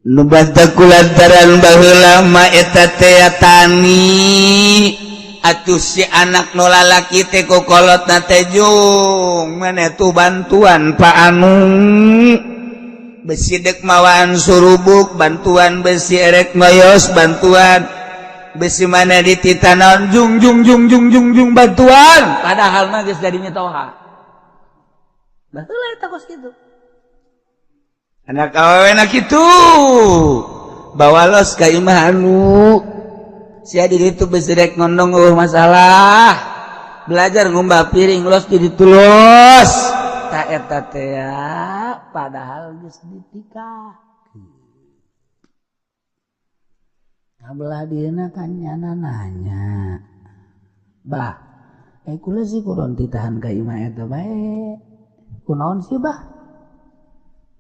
Nu batak kulantaran baheula mah eta teh tani atuh si anak nu lalaki teh ku kolotna teh, "Jung, mana tuh bantuan Pak Anu besi dek mawaan surubuk, bantuan besi erek ngoyos, bantuan besi mana di titanon, jung jung jung jung jung jung, bantuan." Padahal mah geus jadi mitoha. Baheula eta kos kitu. Anak awewe na kitu bawa los ka imah anu sia di ditu besi rek ngondong eueuh masalah, belajar ngumbah piring los di ditu los. Ta eta teh padahal geus ditikah. Ngabelah dieuna kan nyana nanya, "Bah, eh, kula sih kurang ditahan ka imah eta bae. Kunaon sih, Bah?"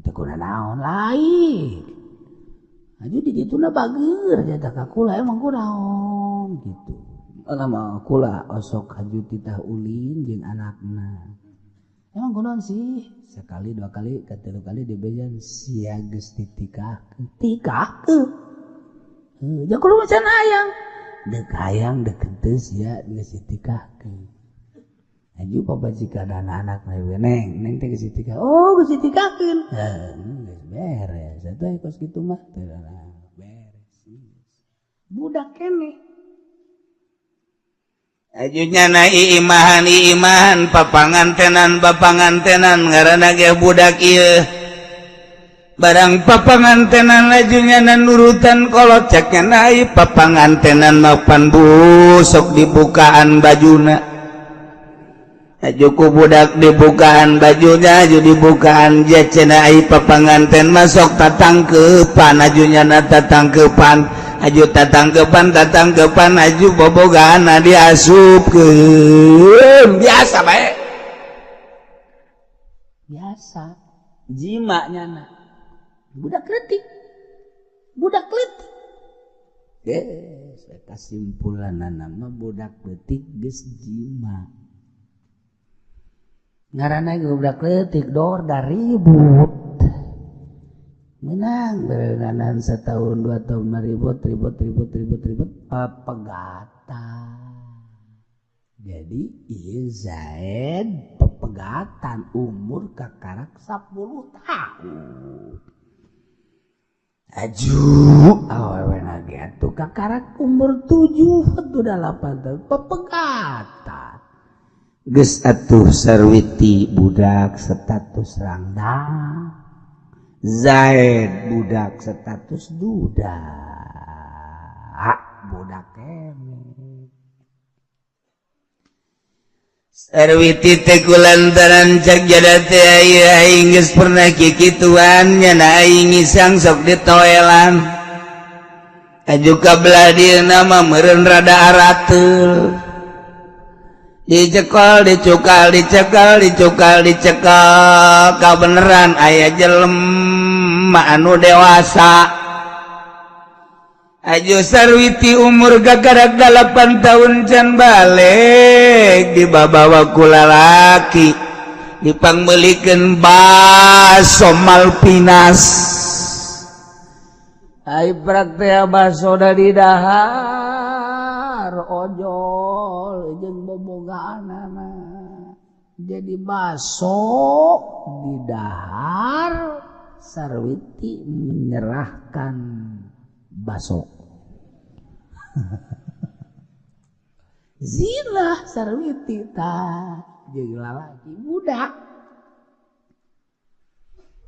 "Teu kuna naon lain. Aju di dituna bager jata ka kula, emang kunaon gitu?" "Lama kula osok haju titah ulin jeung anakna." "Emang kunaon sih?" Sekali, dua kali, katilu kali dibejan, "Sia geus ditikahkeun." "Tikahkeun? Heuh, ja kudu macan hayang." "Deuk hayang deuk henteu sia geus ditikahkeun." Aju pamajikan anak-anak, "Neng, neng teh geus ditikah." "Oh, geus ditikahkeun. Heuh, geus beres atuh kos kitu mah." Teu beres. Budak keneh. Ajunya na iimahan iimahan, papangantenan papangantenan, ngaranna ge budak ieu. Barang papangantenan lajunya na nurutan kolot. Ceknya nai papangantenan mapan busuk dibukaan bajuna. Aju ku budak dibukaan bajunya, aju dibukaan cenah ai papanganten masuk tatangkepan. Ajunya na tatangkepan, aju tatangkepan tatangkepan, aju bobogaan diasupkeun biasa bae, biasa jima nyana. Budak leutik, budak leutik. Geus, kasimpulan nama budak leutik geus jima. Ngaranna budak leutik dor ribut menang berenganan setahun 2 tahun ribut ribut ribut ribut ribut, pepegatan. Jadi iya, Zaid pepegatan umur kakarak 10 tahun. Aju awewe lagi atuh kakarak umur 7 atau 8 tahun pepegatan. Geus atuh Sarwiti budak status rangdang, Zaid budak status duda, budak keneh. Sarwiti teh kulantaran cak jada teh aing geus pernah kikituan, nyana aing ngisang sok ditoelan. Aju ka belah dieuna mah meureun rada arateul, dicekal, dicukal, dicekal, dicukal, dicekal, kabeneran aya jelema anu dewasa. Aju Sarwiti umur gagarak 8 tahun can balik dibabawa ku lalaki, dipangmeulikeun baso Malpinas. Ai prak teh baso da didahar ojol jeung bobogaanana. Jadi baso didahar, Sarwiti menyerahkan baso, zina Sarwiti ta jeung lalaki budak.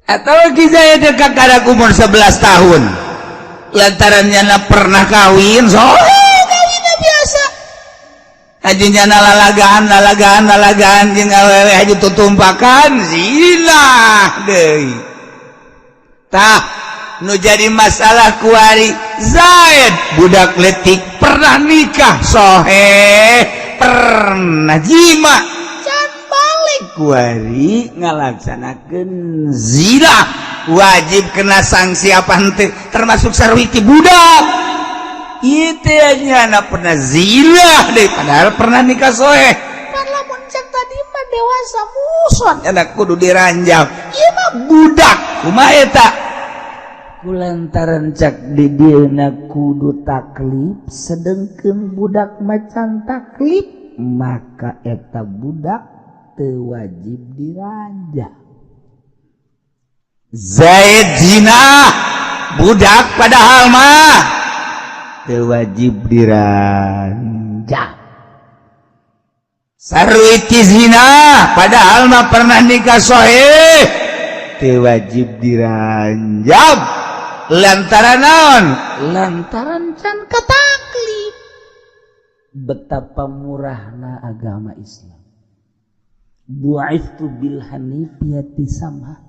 Atau kita dekat umur 11 tahun lantaran nyana pernah kawin, so kawinnya biasa haji, nyana lalagaan lalagaan lalagaan jeung awewe, haji tutumpakan, zina deui. Tah, nu jadi masalah kuari Zaid budak letik pernah nikah sohe, pernah jima, can balik kuari ngalaksanakeun zina, wajib kena sanksi apa henteu? Termasuk Sarwiti budak itu nyana pernah zina deh, padahal pernah nikah sohe. Lamun cek tadi mah dewasa muson nyana kudu diranjam, ieu mah budak, kumaha eta? Kulantaran cak di dieuna kudu taklif, sedengkeun budak macan taklif, maka eta budak teu wajib diranja. Zaid zina, budak padahal mah teu wajib diranja. Sarwiti zina, padahal mah pernah nikah sahih, teu wajib diranjam. Lantaran naon? Lantaran can kataklif. Betapa murahna agama Islam. Bu'ithu bil hanifiyati samha.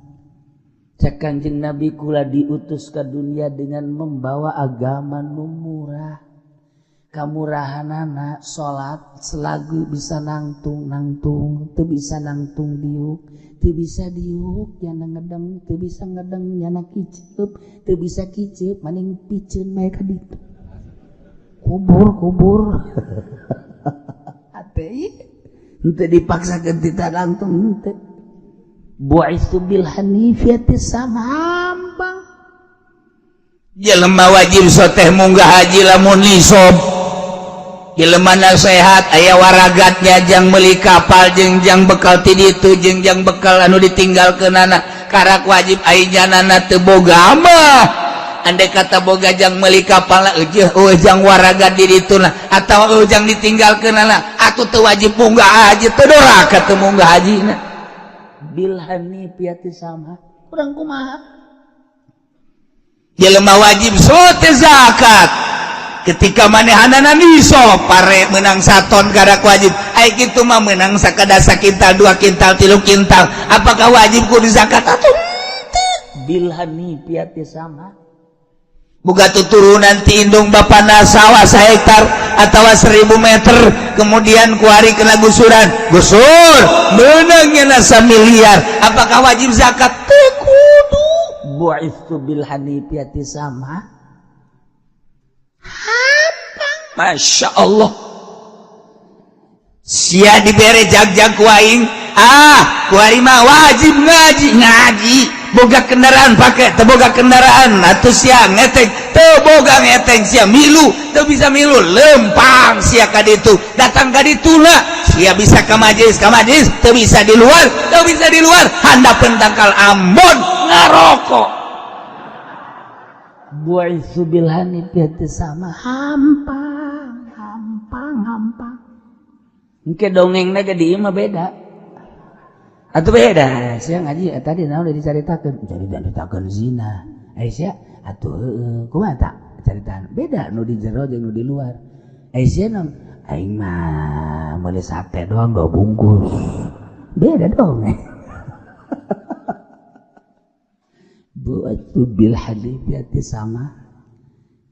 Cek Kanjeng Nabi, kula diutus ke dunia dengan membawa agama nu murah. Kamurahanana salat selagu bisa nangtung nangtung, teu bisa nangtung diuk, teu bisa diuk nyana ngedeng, teu bisa ngedeng nyana kiceup, teu bisa kiceup maning piceun bae ka ditu. Kubur kubur. Ate henteu dipaksakeun tita nangtung henteu. Bu'itsu bil hanifiyati samambang. Jelema wajib soteh munggah haji lamun nisob. Jelema sehat aya waragatnya jang meuli kapal jeung jang bekal ti ditu jeung jang bekal anu ditinggalkeunana karak wajib. Ai nyanana teu boga mah, andai kata boga jang meuli kapal eueuh jang waragat di ditu atawa eueuh jang ditinggalkeunana, atuh teu wajib munggah haji, teu doraka teu munggah hajina. Bil hanifiyati sama kurang kumaha. Jelema wajib sote zakat ketika manehanana nisob, pare menang saton karak wajib. Ai kitu mah menang sakada sakintal, 2 kintal, 3 kintal, apakah wajib kudu zakat atau? Bil hanifiyati sama. Boga tuturunan ti indung bapana sawah sahektar atau 1000 meter, kemudian kuari kena gusuran, gusur menangnya nasa miliar, apakah wajib zakat? Teu kudu. Bu'itsu bil hanifiyati sama. Masya Allah, sia dibere jag-jag ku aing, ah, kuari mah wajib ngaji. Ngaji boga kendaraan pakai, teu boga kendaraan atuh sia ngeteng, teu boga ngeteng sia milu, teu bisa milu lempang sia ka ditu, datang ka dituna sia bisa ka majelis, ka majelis teu bisa di luar, teu bisa di luar handapeun tangkal ambon ngarokok. Bu'itsu bil hanifiyati sama. Hampang hampang hampang. Engke dongengna ge di ieu mah beda atuh, beda. Sia ngaji tadi naon udah dicaritakeun? Caritakeun zina. Ai sia atuh heueuh kumaha tak caritaan beda nu di jero jeung nu di luar. Ai sia naon? Aing mah meuli sate doang dua bungkus. Beda dong. Bu'itsu bil hanifiyati sama.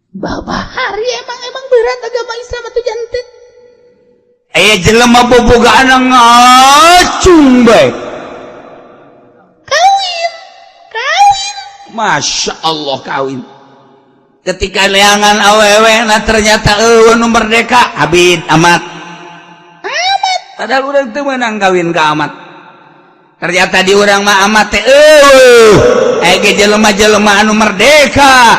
Bahari emang emang berat agama Islam atau jantan. Aya jelema bobogaan ngacung bae. Kawin kawin. Masya Allah, kawin. Ketika leangan awewe nah ternyata eueuh nu merdeka, abid amat. Amat. Padahal urang teu meunang kawin ka amat. Ternyata di urang mah amat teh eueuh. Aya ge jelema-jelema anu merdeka.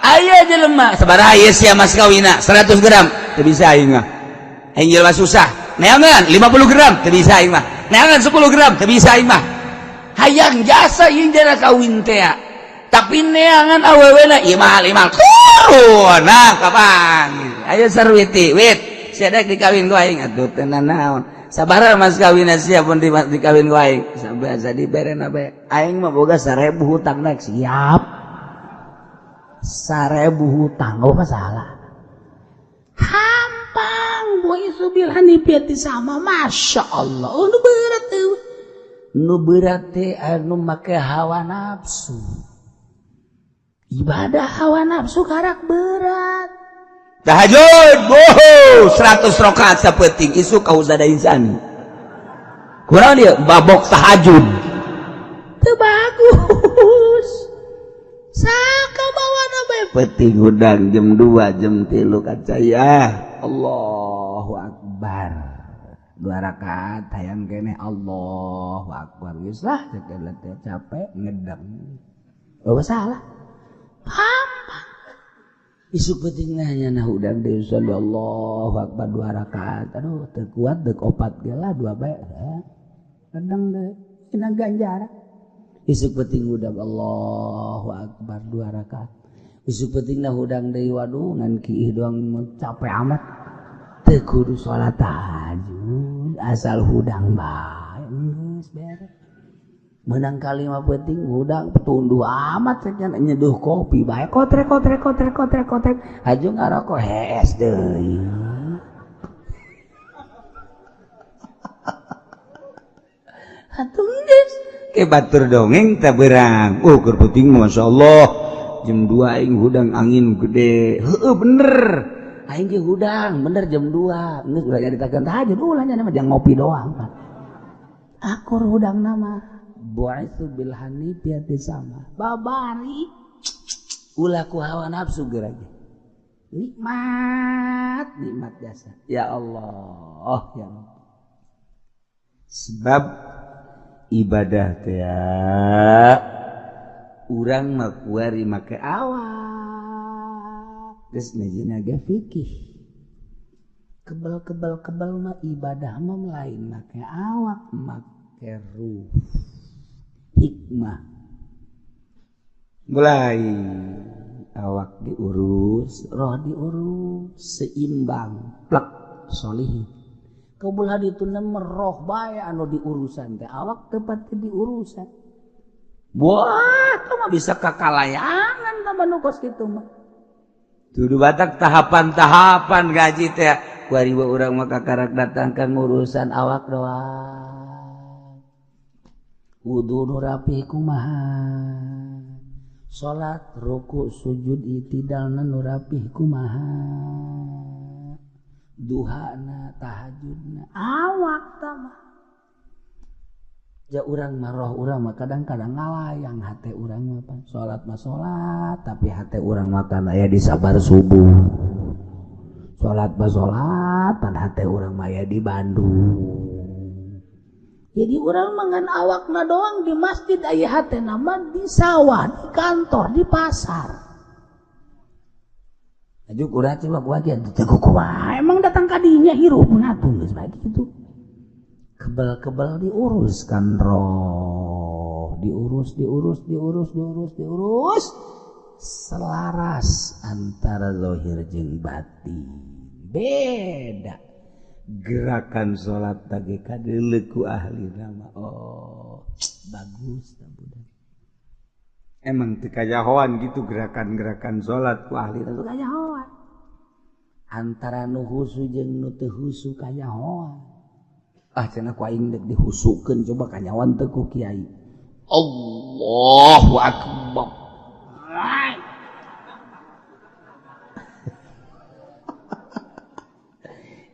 Aya jelema sabaraha ieu sia mas kawina? 100 gram teu bisa aing mah. Aing jelema susah. Neangan 50 gram teu bisa aing mah. Neangan 10 gram teu bisa aing mah. Hayang jasa ieu jana kawin teh. Tapi neangan awewena ieu mahal ieu mahal. Turun nah kapan? Ayo sarwiti, wit. Sia dek dikawin ku aing atuh teu naon. Sabaraha mas kawina sia pun di dikawin ku aing? Sabiasa diberena bae. Aing mah boga 1000 hutang siap. 1000 hutang oh masalah. Hampang bu'itsu bil hanifiyati sama. Masya Allah. Oh, nu berat tuh. Nu berat teh anu make hawa nafsu. Ibadah hawa nafsu karak berat. Tahajud, boho, 100 rakaat sapeting isuk kauzada insani. Kurang dia babok tahajud. Teu bagus. Saka bawana bae. Peting hudang jam 2 jam 3 kaca ya. Allahu Akbar. Dua rakaat hayang kene Allahu Akbar. Geus lah teh capek ngedeng. Oh salah. Gampang. Isuk penting nanya nah hudang deui Allahu akbar 2 rakaat. Aduh teu kuat deuk 4 ge lah 2 bae. Kadang deui tina ganjaran. Isuk penting hudang Allahu akbar 2 rakaat. Isuk penting nah hudang deui waduh ngan kiih doang capek amat. Teu kudu salat tahajud asal hudang bae geus beres. Menang kalima penting hudang tunduh amat cenah nyeduh kopi bae kotrek kotrek kotrek kotrek kotrek haju ngarokok hees deui. Atuh geus ke batur dongeng teh beurang. Oh keur penting masyaallah jam 2 aing hudang angin gede. Heueuh bener. Aing ge hudang bener jam 2. Geus ulah nyaritakeun tahajud ulah nya mah jang ngopi doang. Akur hudang nama. Bu'itsu bil hanifiyati sama. Babari ulah ku hawa nafsu geura ge. Nikmat, nikmat jasa. Ya Allah, ya Allah. Sebab ibadah teh urang mah kuari make awak. Geus ngajina ge fikih. Kebel-kebel-kebel mah ibadah mah lain make awak, make ruh. Hikmah. Mulai awak diurus, roh diurus, seimbang, plek solihin. Kau belah ditu roh bae anu diurusan teh awak tepat diurusan. Wah, teu mah bisa kakalayangan tah mah nu kos kitu mah. Tuduh batak tahapan-tahapan gaji teh. Kuari urang mah kakarak datang ka ngurusan awak doang. Wudu nu rapi kumaha, salat ruku sujud itidalna nu rapih kumaha, duhana tahajudna awak tah. Ja urang mah roh urang mah kadang-kadang ngalayang hate urang mah pan salat mah salat tapi hate urang mah kan aya di sabar subuh. Salat mah salat pan hate urang mah aya di Bandung. Jadi orang mangan awakna doang di masjid aya hatena mah di sawah, di kantor, di pasar. Aju urang coba bagian teu kumaha emang datang ka dinya hirup atuh geus bae kitu. Kebel-kebel diurus kan roh, diurus diurus diurus diurus diurus selaras antara zahir jeung batin. Beda. Gerakan salat tage kadeuleu ku ahli nama. Oh, bagus ta budak. Emang teu kajahoan gitu gerakan-gerakan salat ku ahli teu kajahoan. Antara nu husu jeung nu teu husu kajahoan. Ah cenah ku aing deuk dihusukeun coba kanyawan teu ku kiai. Allahu akbar.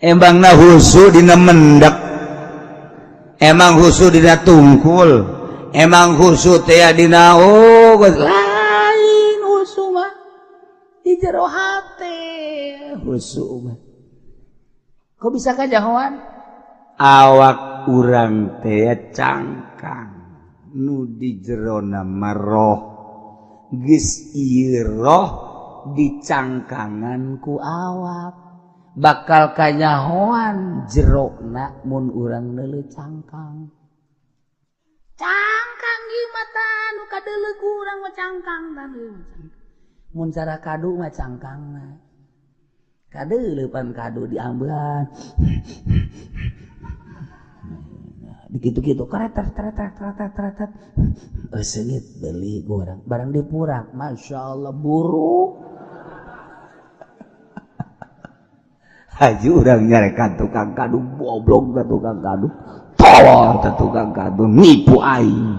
Emangna husu dina mendek, emang husu dina tungkul, emang husu teh dina oh lain husu mah di jero hate husu mah. Kok bisa kajahoan? Awak urang teh cangkang nu di jerona mah roh, geus ieu roh dicangkangan ku awak. Bakal kanyahoan jerokna mun urang neuleuh cangkang. Cangkang ieu mah tah nu kadeuleu ku urang mah cangkang tah. Mun cara kadu mah cangkangna. Kadeuleu pan kadu diambean. Dikitu-kitu karetet karetet karetet karetet. Seungit beli ku urang barang dipurak masyaallah buruk. Haji urang nyarekan tukang kadu goblok teh tukang kadu tolol teh tukang kadu nipu aing.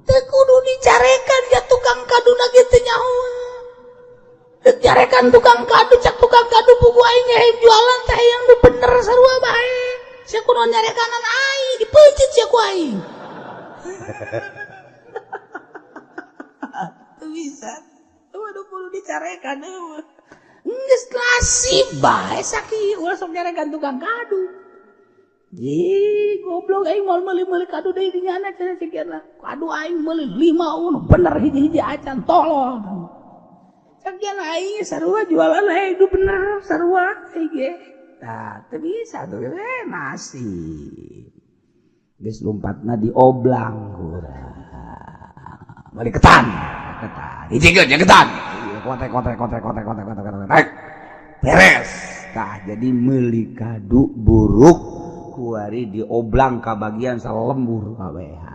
Teu kudu dicarekan ya tukang kadu na ge teu nyaho. Teu carekan tukang kadu cak tukang kadu pugu aing ge jualan teh yang nu bener sarua bae. Sia kudu nyarekanan aing dipeuncit sia ku aing. Teu bisa. Waduh kudu dicarekan eueuh. Geus nasib bae sakieu ulah sok nyarekan tukang kadu. Ih, goblok aing moal meuli-meuli kadu deui di nyana cenah sekian lah. Kadu aing meuli 5 bener hiji-hiji acan tolol. Cagian aing sarua jualan aing itu bener sarua aing ge. Tah teu bisa tuh nasib. Geus lompatna dioblang urang. Balik ketan, ketan. Hijikeun nya ketan. Kontek kontek kontek kontek kontek kontek kontek. Beres. Tah jadi meuli kadu buruk kuari dioblang ka bagian salembur kabeh.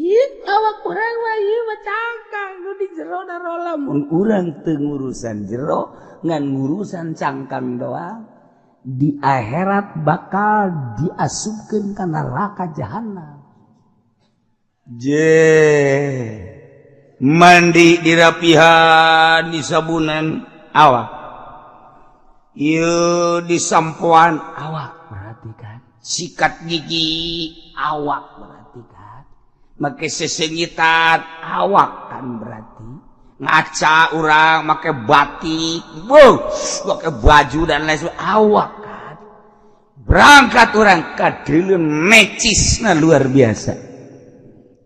Ieu awak urang mah ieu mah cangkang nu di jero darola mun urang teu ngurusan jero ngan ngurusan cangkang doang di akhirat bakal diasupkeun ka neraka jahanam. Je mandi dirapihan disabunan awak ieu disampoan awak berarti kan sikat gigi awak berarti kan make sesengitan awak kan berarti ngaca urang make batik beuh make baju dan lain sebagainya awak kan berangkat urang ka deuleu mecisna luar biasa.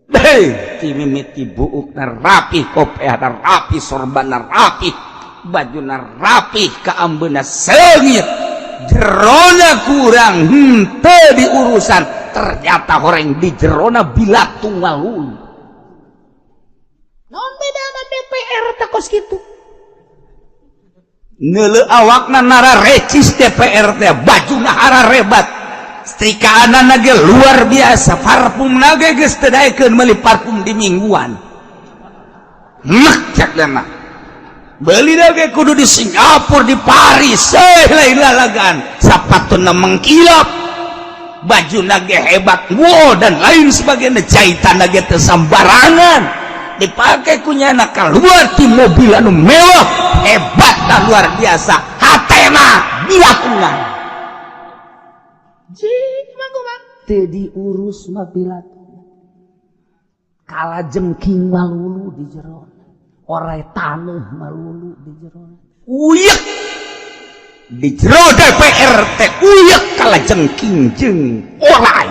Hei, ti mimiti buukna rapih, kopeahna rapih, sorbanna rapih, bajuna rapih, kaambeuna seungit, jerona kurang henteu diurusan, ternyata horeng di jerona bilatung walulu. Naon bedana DPR teh kos kitu? Neuleuh awakna nara recis DPR teh, bajuna hararebat. Setrikaanana ge luar biasa, parfumna ge geus teu daekeun meuli parfum di mingguan. Nek cek mah. Beuli ge kudu di Singapura, di Paris, lain lalagan. Sapatuna mengkilap, bajuna ge hebat, wow dan lain sebagainya, jahitanna ge teu sambarangan. Dipake ku nyana keluar ti mobil anu mewah, hebat dan luar biasa. Hatena bilatungan. Teu diurus mah bilatungan. Kala jengking malulu di jero. Orai taneuh malulu di jero. Uyek di jero DPR teh uyek kala jengking jeung orai.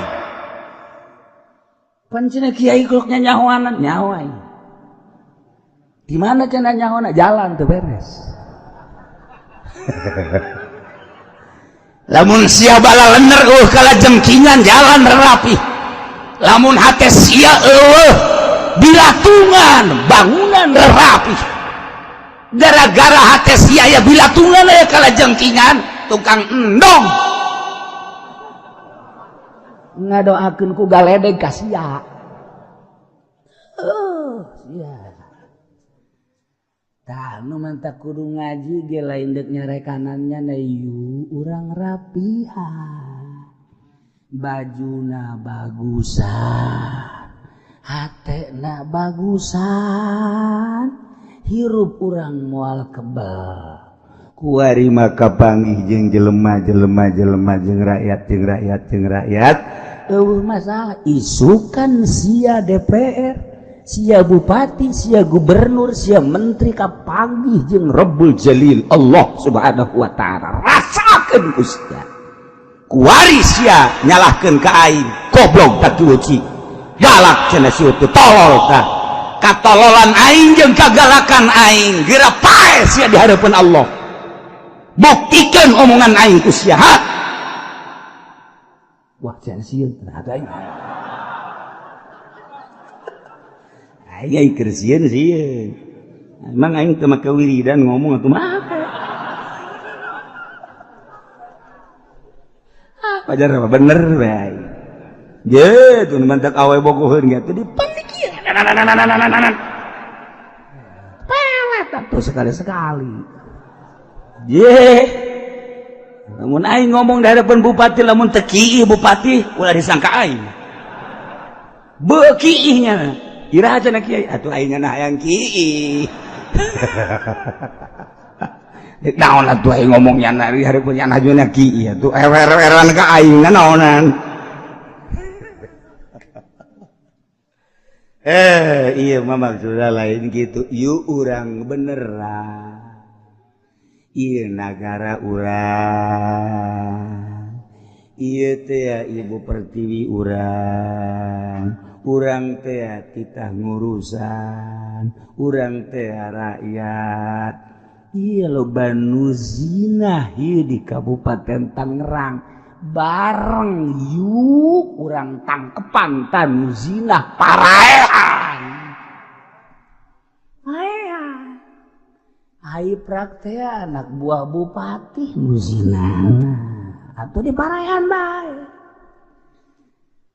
Pan cenah kiai kuluknya nyahoanan nyaho aing. Di mana cenah nyahoana jalan teu beres. Lamun sia bala lener eueuh kala jengkingan jalan rapi. Lamun hate sia eueuh bilatungan bangunan rapi. Gara-gara hate sia ya bilatungan aya kala jengkingan tukang endong. Ngadoakeun ku galedeg ka sia. Sia. Tah nu mantap kudu ngaji ge lain deuk nyarekanannya na yu urang rapihan. Bajuna bagusan, hatena bagusan, hirup urang moal kebel. Kuari maka panggih jeung jelema-jelema jelema jeung rakyat jeung rakyat jeung rakyat. Eueuh masalah isukan sia DPR, sia bupati, sia gubernur, sia menteri kapanggih jeung Rabbul Jalil Allah Subhanahu wa taala. Rasakeun ku sia. Kuari sia nyalahkeun ka aing, goblok tak cuci. Galak cenah si teu tolol tah. Katololan aing jeung kagalakan aing geura pae sia di hadapan Allah. Buktikeun omongan aing ku sia. Ha? Wah, cenah sieun ternyata aing. Aing keur sieun sieun. Emang aing teu make wiridan ngomong atuh mah. Pajar apa bener bae. Ye, tuh mantak awe bogoheun ge teh dipanikian. Pelet atuh sekali-sekali. Ye. Lamun aing ngomong di hadapan bupati lamun teu kiih bupati ulah disangka aing. Beukiihnya. Iraha cenah kiai atuh aing nya hayang kiih. Naon atuh aing ngomong nya di hadapan nya nya kiih atuh ewer-eweran ka aing naonan. Iya mah maksudna lain gitu. Yuk urang beneran. Ieu nagara urang. Ieu teh ya Ibu Pertiwi urang. Urang teh titah ngurusan urang teh rakyat. Iya, loba nu zina di Kabupaten Tangerang. Bareng yuk urang tangkepan tanu zina, paraehan. Paehan. Ai praktek anak buah bupati nu zina atau diparaehan bae.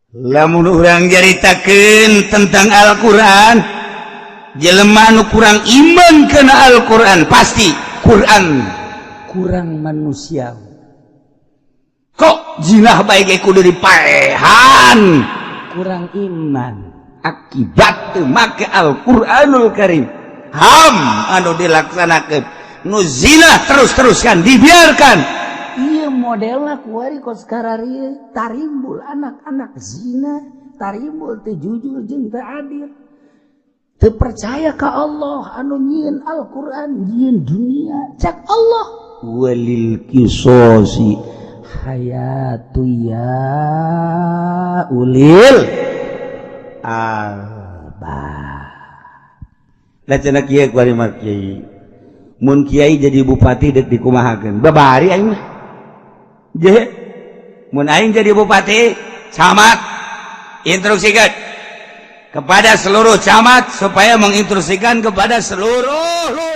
Lamun urang nyaritakeun tentang Al-Quran, jelema nu kurang iman kana Al-Quran pasti Quran kurang manusia. Kok jinah bae kudu dipaehan? Kurang iman. Akibat teu make Al-Quranul Karim, HAM anu dilaksanakeun, nu zina terus-terusan dibiarkan. Iya, modelna kuari kos kararieu tarimbul anak-anak zina, tarimbul teu jujur jeung teu adil, teu percaya ka Allah anu nyieun Al-Qur'an, nyieun dunia. Cek Allah, walil qisasi hayatu ya ulil albab. Lah, cenah kieu kuari mah, kiai, mun kiai jadi bupati dek dikumahakeun? Babari aing mah. Je, mun aing jadi bupati, camat instruksikan kepada seluruh camat supaya menginstruksikan kepada seluruh lurah.